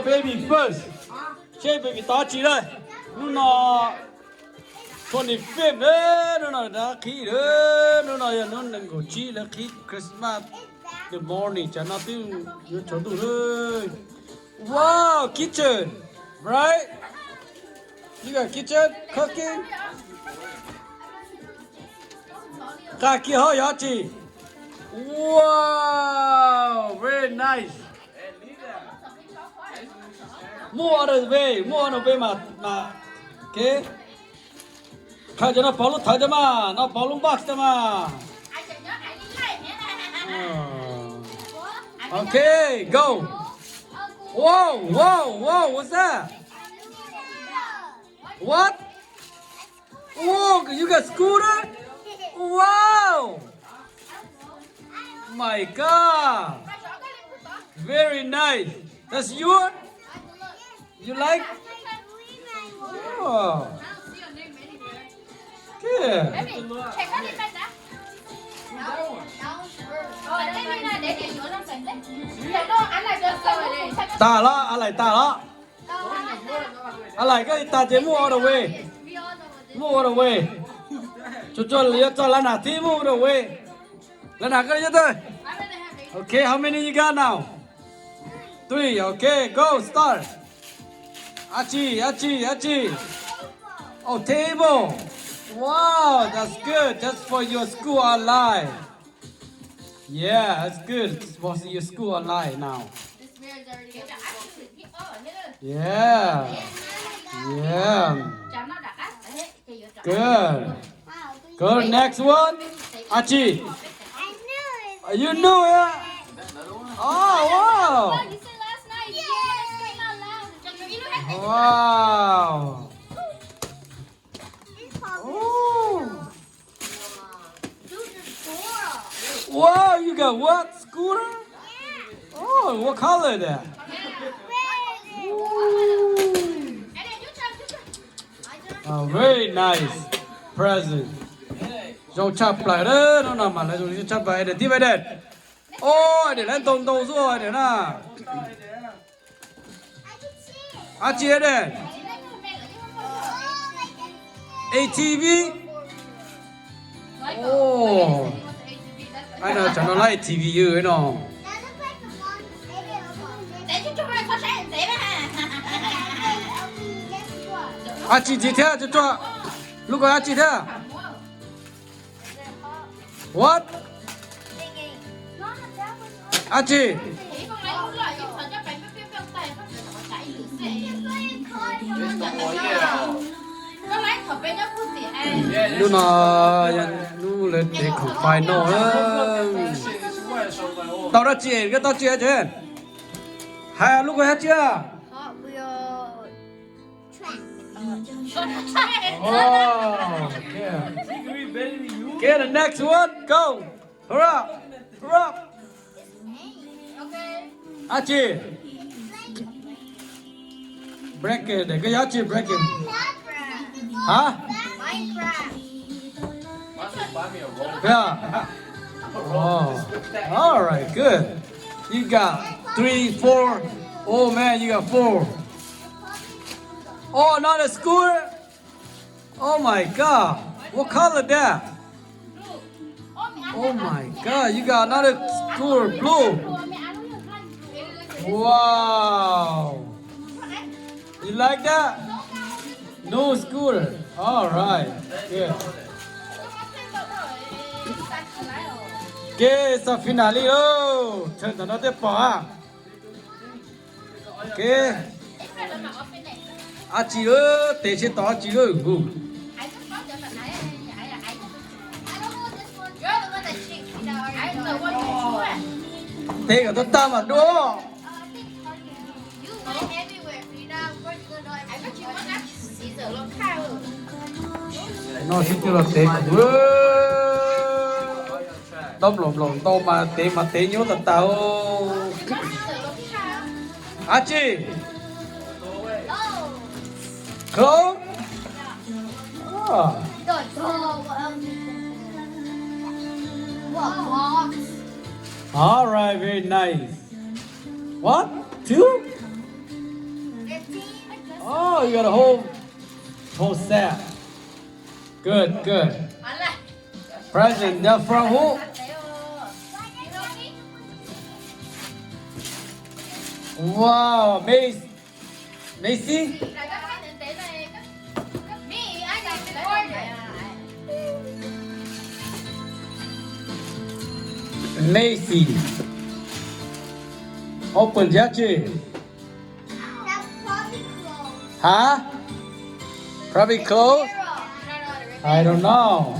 Baby first. Seb baby tau tsi lawm. Hnub no twenty-fifth, hnub no dab qhib lawm, hnub no yog hnub nees nkaum tsib lawv qhib Christmas. The morning, tsam no twb yuav tsaus ntuj lawm. Wow, kitchen, right? You got kitchen, cooking? Qab kiag hov yog tsi? Wow, very nice. Move out of the way, move out of the way mas, mas, okay. Qhov cov no pauv lub thawv cov mas, no pauv lub box cov mas. Okay, go. Whoa, whoa, whoa, what's that? What? Oh, you got scooter? Wow! My God! Very nice. That's your? You like? Oh. Good. Tag los, Ab Laim tag los. Ab Laim koj tag ces move all the way. Move all the way. Tsuas tsuas yuav txog Laj Nam thib, move all the way. Laj Nam koj yuav tag. Okay, how many you got now? Three, okay, go, start. Ab Tsi, Ab Tsi, Ab Tsi. Oh, table. Wow, that's good. That's for your school online. Yeah, that's good. It's for your school online now. Yeah. Yeah. Good. Good. Next one. Ab Tsi. You know it? Oh, wow. Wow. Oh. Wow, you got what? Scooter? Oh, what color is that? Ooh. Oh, very nice present. Zoo tshaj plaws na, hnub no mas lawv zoo tshaj plaws, Aiden, tib Aiden. Oh, Aiden lawv ntau ntau xwb Aiden na. Ab Tsi Aiden. A T V. Oh. Ab no, tsam no lawv A T V ywg no. Ab Tsi ntxiv thiab, tsuag tsuag. Lub ko Ab Tsi thiab. What? Ab Tsi. Hnub no yog hnub lawv tev khoom final na. Tau dab tsi, koj tau tsi tsev? Hais lub ko Ab Tsi a. Oh, okay. Okay, the next one, go. Hurry up. Hurry up. Ab Tsi. Break it, koj yog Ab Tsi break it. Hah? Yeah. Oh, all right, good. You got three, four. Oh man, you got four. Oh, another scooter. Oh my God. What color that? Oh my God, you got another scooter, blue. Wow. You like that? New scooter. All right. Good. Kev xav final li lauj, tseem tam no thiaj pom a. Kev. Ab Tsi, tev sib tau Ab Tsi lauj. Tev kom tau tag mam dua. No sib twv los tev kuv. Dob nplaum nplaum ntau mas tev mas tev nyuab tas tas. Ab Tsi. Close. All right, very nice. What? Two? Got a whole, whole set. Good, good. Present, they're from who? Wow, Macy. Macy? Macy. Open thiab tsis? Hah? Probably close? I don't know.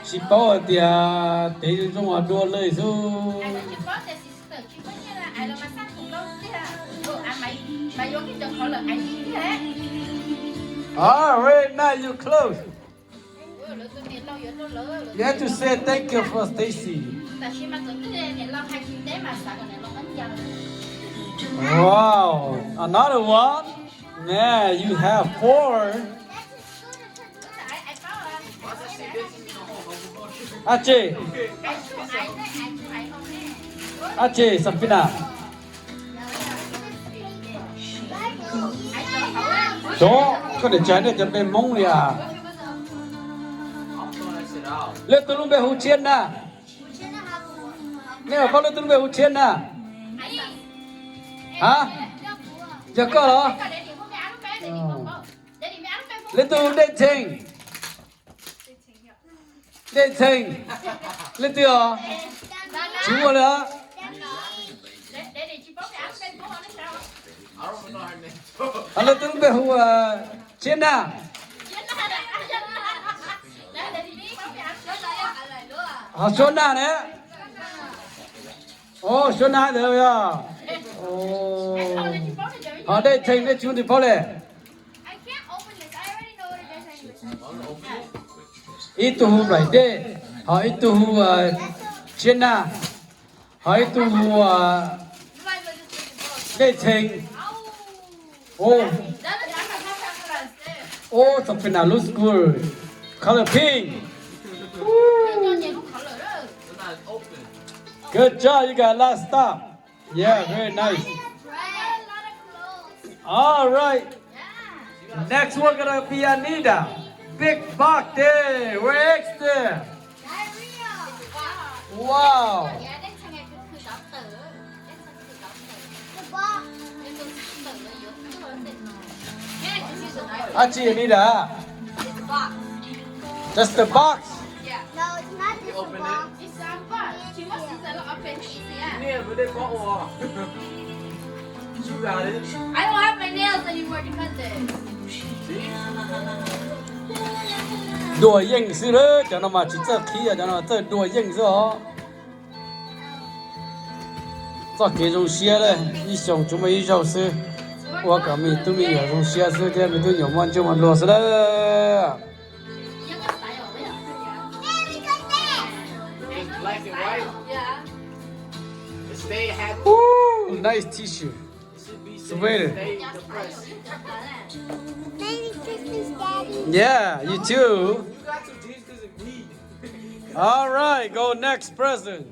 Tsis paub hais tias tev zoo zoo dua lawm xwb. Ah, very nice, you close. You have to say thank you for Stacy. Wow, another one. Man, you have four. Ab tsi, ab tsi, Safina. Xyov koj niam tsis hais nej cov npe Hmoob li as. Leej twg lub npe hu Tshiab na? Nej paub leej twg lub npe hu Tshiab na? Hab, yog koj los? Leej twg hu Dej Txheej? Dej Txheej, leej twg os? Tsis muaj li os. Leej twg lub npe hu Tshiab Nag? Ho Suab Nag ne? O, Suab Nag ntawd yog. Ho Dej Txheej nej tsis muaj tus paub li. Ib tug hu Nplaim Dej, ho ib tug hu Tshiab Nag, ho ib tug hu Dej Txheej. O, o, Safina looks good. Color pink. Good job, you got a lot of stuff. Yeah, very nice. All right. Next one gonna be Anita. Big box there. Where is there? Wow. Ab tsi Anita? Just the box. Dua yeej xwb lawm, cov no mas tsis txawj qhib, cov no txawj dua yeej xwb os. Txoj kev zoo siab lawm, ib xyoos tsuas muaj ib zaug xwb, ua kom me tub me nyuam zoo siab xwb thiab me tub me nyuam muaj ntsuj muaj nplua xwb lawm. Ooh, nice t-shirt. Sweater. Merry Christmas, Daddy. Yeah, you too. All right, go next present.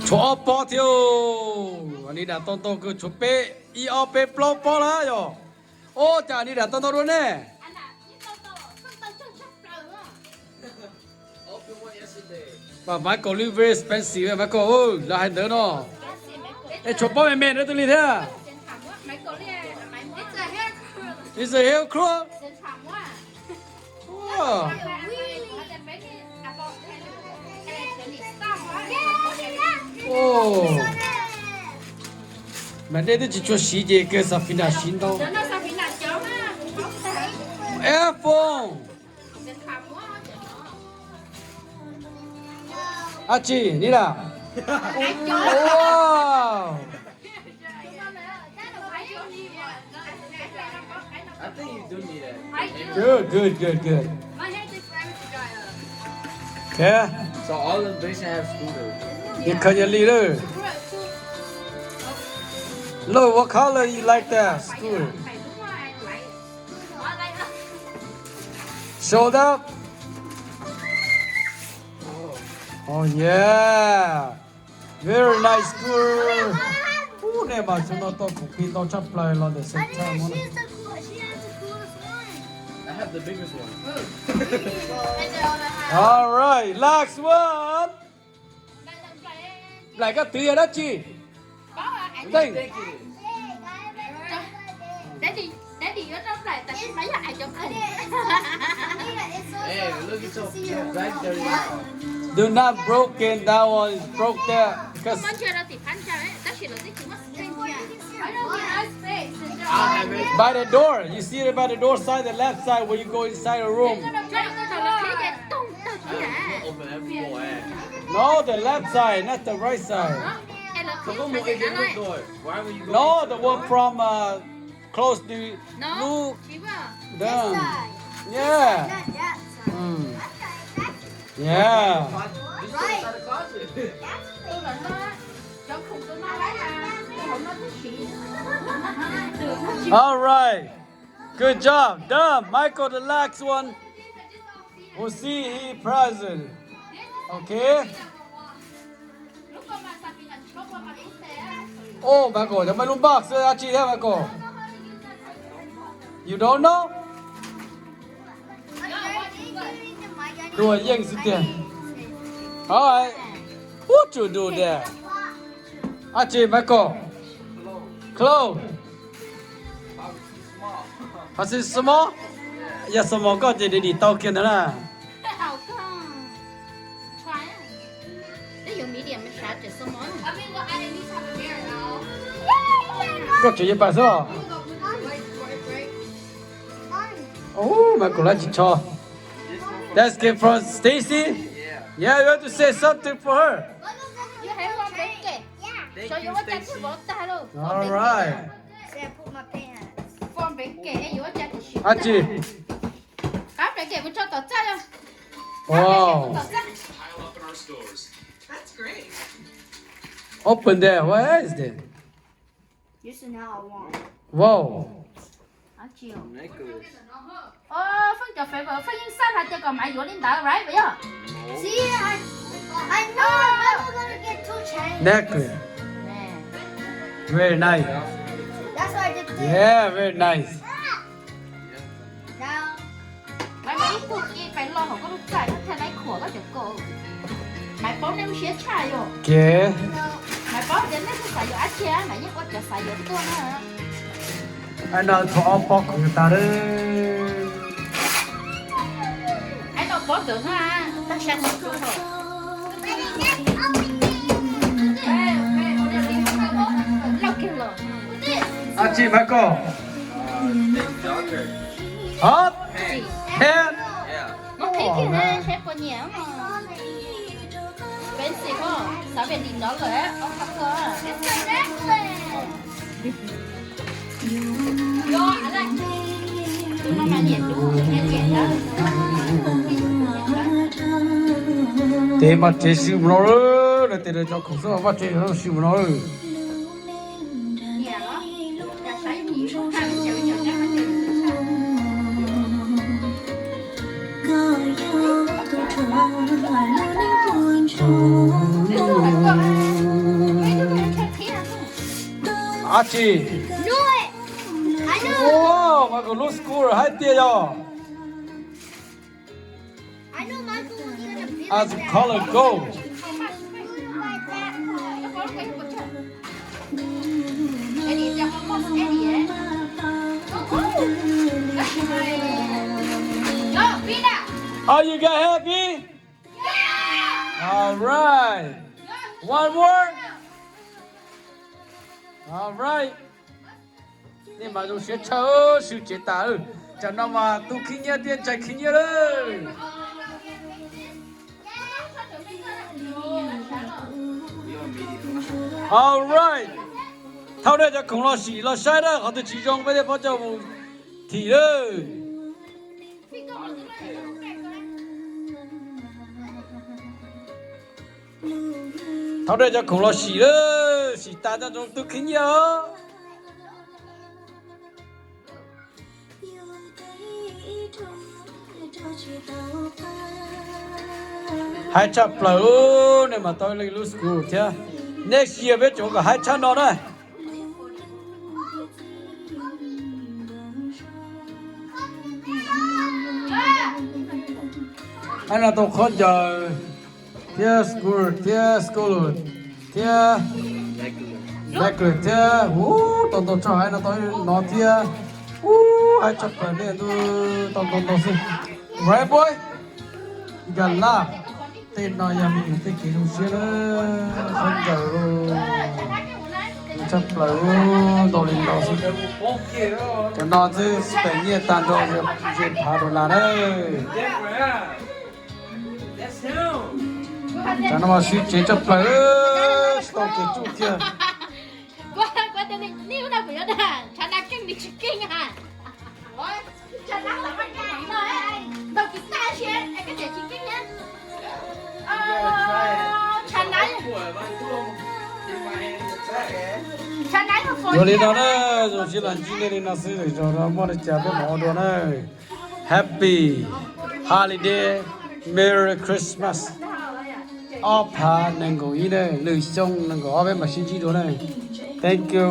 Tshuav ob pob thiab. Anita tau ntau kawg, tshuav peb, ib ob peb plaub pob lawm yog. Ob, cas Anita tau ntau dua ne? Mas Michael lub very expensive, Michael, lawv hais ntawd no. Es tshuav pob me me ntawd twg li thiab? It's a hair curl. Mas dej twb tsis tshua siv ces kawg Safina siv ntau. Earphone. Ab tsi, Nina. Wow. Good, good, good, good. Okay. So all the Malaysian have scooter. Yog khaws nyuag li lawm. Look, what color you like that scooter? Show them. Oh yeah. Very nice school. Ub, nej mas xyoo no tau khoom pib ntau tshaj plaws los ntawm St. Thomas. All right, last one. Nplaim koj twv yog dab tsi? Ntxeej. Do not broken that one. Broke that because by the door. You see it by the door side, the left side when you go inside the room. No, the left side, not the right side. No, the one from uh, close to Lu. Done. Yeah. Mm. Yeah. All right. Good job. Done. Michael, the last one. We'll see he present. Okay. Oh, Michael, cov maj lub box xwb dab tsi thiab Michael? You don't know? Dua yeej xwb tiag. All right. What you do there? Dab tsi Michael? Clothes. Hov xwb small. Yog small koj ces dim dim tau kiag ntawd na. Koj tseem yeej pais xwb los? Ub, mas kuv lab tsis tso. That's gift from Stacy. Yeah, you have to say something for her. All right. Dab tsi? Wow. Open there. What is this? Wow. Feej cov favor, Feej yeej xav hais tias kom Maiv yuav li ntawd, right, yog? Necklace. Very nice. Yeah, very nice. Maiv muaj ib tug ci pais lo hauv koj lub txaj, koj thiaj laib khuam koj cov kaus. Maiv paub nej lub siab tshaj yom. Maiv paub tias nej kuj xav yuav dab tsi, Maiv yeej ua cov xav yuav tuaj na. Ai no thaum ob pob khoom tas lawm. Ai no pob ntawd na, tag sab no tsuas hauv. Lauj kiag los. Dab tsi Maiv koj? Hov? Ten? Muab qhib kiag na, saib puas nyiam. Pencil ko, xav pem dim no lawm, ob qhov ko. Tes mas tsev sim mus no lawm, tes cov khoom xwb mas vaj tsev sim mus no lawm. Dab tsi? Wow, mas kuv lub school hais tias yog. As color gold. Are you guys happy? All right. One more. All right. Nej mas zoo siab tshaj, swm tsev tas. Tsam no mas tu khib nyiab thiab ntshai khib nyiab lawm. All right. Thauj nej cov khoom los sim los saib na, qhov twg tsis zoo peb thiaj pab coj mus thim lawm. Thauj nej cov khoom los sim lawm, sim tas coj mus tu khib nyiab os. Haib tshaj plaws, nej mas tau ib leeg lub school thiab. Next year peb tseem kom haib tshaj no na. Haib no tau khaub ncaws thiab school thiab school thiab necklace thiab, ub, tau ntau tshaj, haib no tau no thiab. Ub, haib tshaj plaws, nej ntuj, tau ntau ntau xwb. Right boy? Nkag laj. Tej no yog me nyuam tej kev zoo siab na, khaub ncaws tshaj plaws, ntau li no xwb. Cov no twb spend nyiaj tag nrho ze phav dollar na. Cov no mas siv tsev tshaj plaws, tsis tau kev tsuj kiag. Ua li no na, zoo siab los ntsib nej li no xwb, lwm zaus no muaj li cas peb mam ua dua na. Happy holiday, Merry Christmas. Ob phav nees nkaum ib na, lwm xyoo nees nkaum ob peb mam sib ntsib dua na. Thank you.